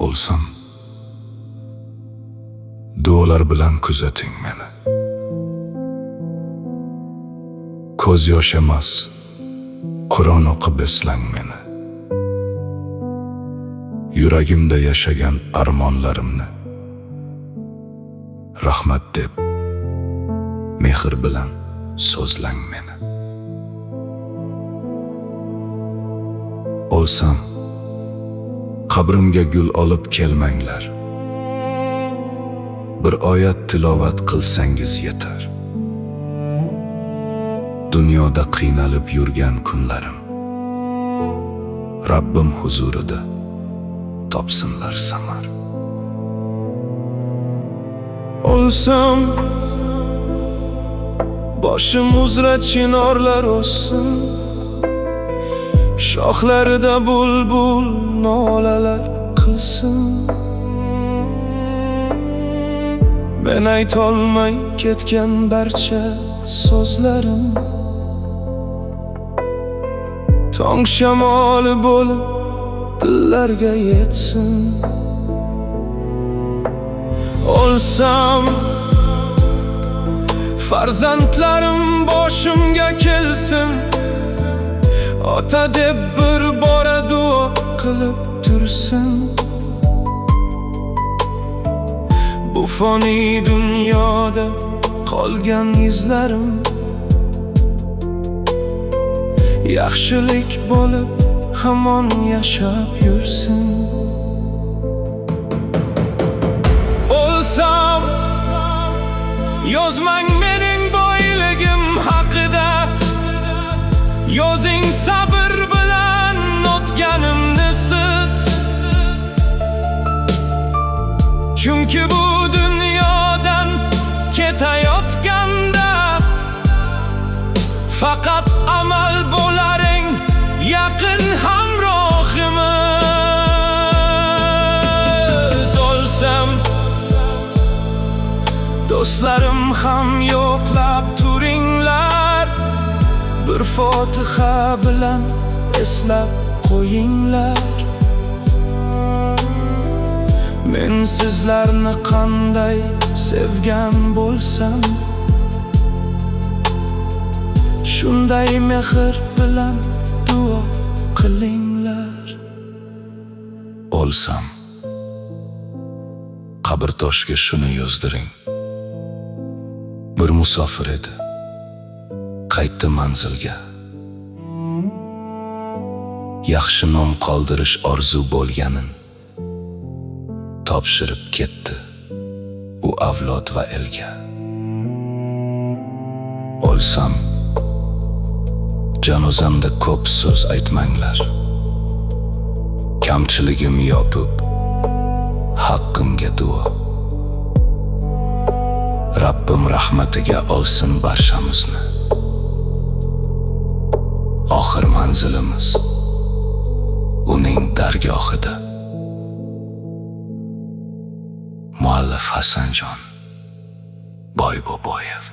O'lsam, duolar bilan kuzating meni. Ko'z yosh emas, Qur'on o'qib eslang meni. Yuragimda yashagan armonlarimni rahmat deb mehr bilan so'zlang meni. O'lsam, qabrimga gul olib kelmanglar. Bir oyat tilovat qilsangiz yetar. Dunyoda qiynalib yurgan kunlarim Rabbim huzurida topsinlar samar. O'lsam, boshim uzra chinorlar o'ssin, shoxlarida bulbul nolalar qilsin. Men aytolmay ketgan barcha so'zlarim tong shamoli bo'lib dillarga yetsin. O'lsam, farzandlarim boshimga kelsin, ota deb bir bora duo qilib tursin. Bu foniy dunyoda qolgan izlarim yaxshilik bo'lib hamon yashab yursin. O'lsam, yozmang mening boyligim haqida, yozing sabr bilan o'tganimni siz. Chunki bu dunyodan ketayotganda faqat amal bo'lar eng yaqin hamrohimiz. O'lsam, do'stlarim ham yo'qlab turinglar, bir fotiha bilan eslab qo'yinglar. Men sizlarni qanday sevgan bo'lsam, shunday mehr bilan duo qilinglar. O'lsam, qabr toshiga shuni yozdiring: Bir musofir edi, qaytdi manzilga. Yaxshi nom qoldirish orzu bo'lganin topshirib ketdi u avlod va elga. O'lsam, janozamda ko'p so'z aytmanglar. Kamchiligim yopib, haqqimga duo. Rabbim rahmatiga olsin barchamizni. Oxir manzilimiz uning dargohida. Muallif Hasanjon Boyboboyev.